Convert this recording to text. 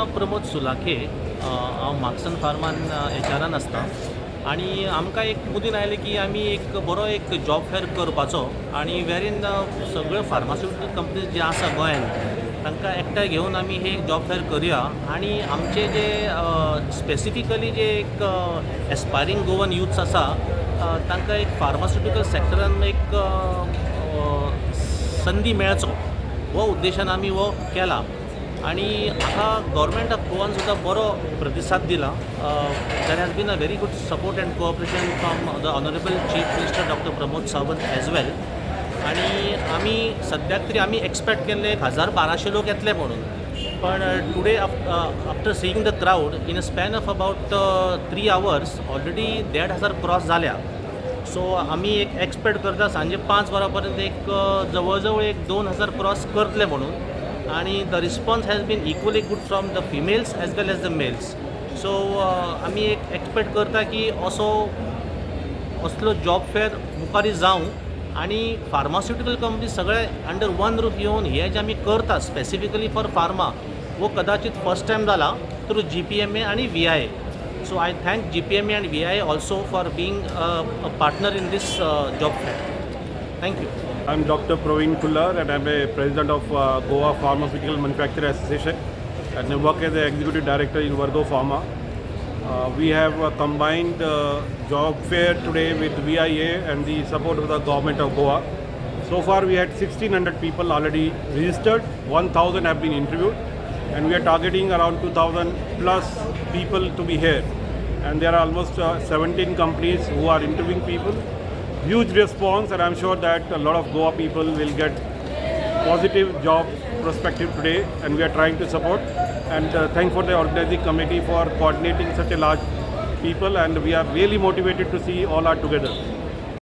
हांव प्रमोद सुलाखे. हांव मार्क्सन फार्मान एचआरान आसता आनी आमकां एक मुदीन आयलें की आमी एक बरो एक जॉब फेर करपाचो आनी वेरीन सगळ्यो फार्मास्युटिकल कंपनीज जे आसा गोंयान, तांकां एकठांय घेवन आमी हे जॉब फेर करुया आनी आमचे जे स्पेसिफिकली जे एक एस्पायरींग गोवन युथ्स आसा, तांकां एक फार्मास्युटिकल सेक्टरान एक संदी मेळचो हो उद्देशान आमी हो केला आनी हाका गव्हर्मेंट ऑफ गोवान सुद्दां बरो प्रतिसाद दिला. There has been a very good support and cooperation from the Honourable Chief Minister Doctor Pramod Sawant as well. आनी आमी सद्याक तरी आमी एक्सपेक्ट केल्ले 1000-1200 लोक येतले म्हणून, पण today, after seeing the crowd, in a span of about 3 hours already 1500 cross जाल्या. सो आमी एक एक्सपेक्ट करता, सांजे 5 वरां पर्यंत एक जवळ जवळ एक 2000 क्रॉस करतले म्हणून. आनी the response has been equally good from the females as well as the males. So आमी एक एक्सपेक्ट करता की असो असलो जॉब फेअर मुखार जावं आनी फार्मास्युटिकल कंपनी सगळे अंडर वन रूफ येवन हे जे आमी करता स्पेसिफिकली फॉर फार्मा, वो कदाचित फर्स्ट टायम जाला थ्रू जीपीएमए आनी VIA. So I thank GPMA and VIA also for being a partner in this job fair. Thank you. I'm Dr. Praveen Kullar and I'm a president of Goa Pharmaceutical Manufacturer Association and I work as the executive director in Virgo Pharma. We have a combined job fair today with VIA and the support of the government of Goa. So far we had 1600 people already registered, 1000 have been interviewed, and we are targeting around 2000 plus people to be here. And there are almost 17 companies who are interviewing people. Huge response, and I'm sure that a lot of Goa people will get positive job perspective today, and we are trying to support and thank for the organizing committee for coordinating such a large people, and we are really motivated to see all are together.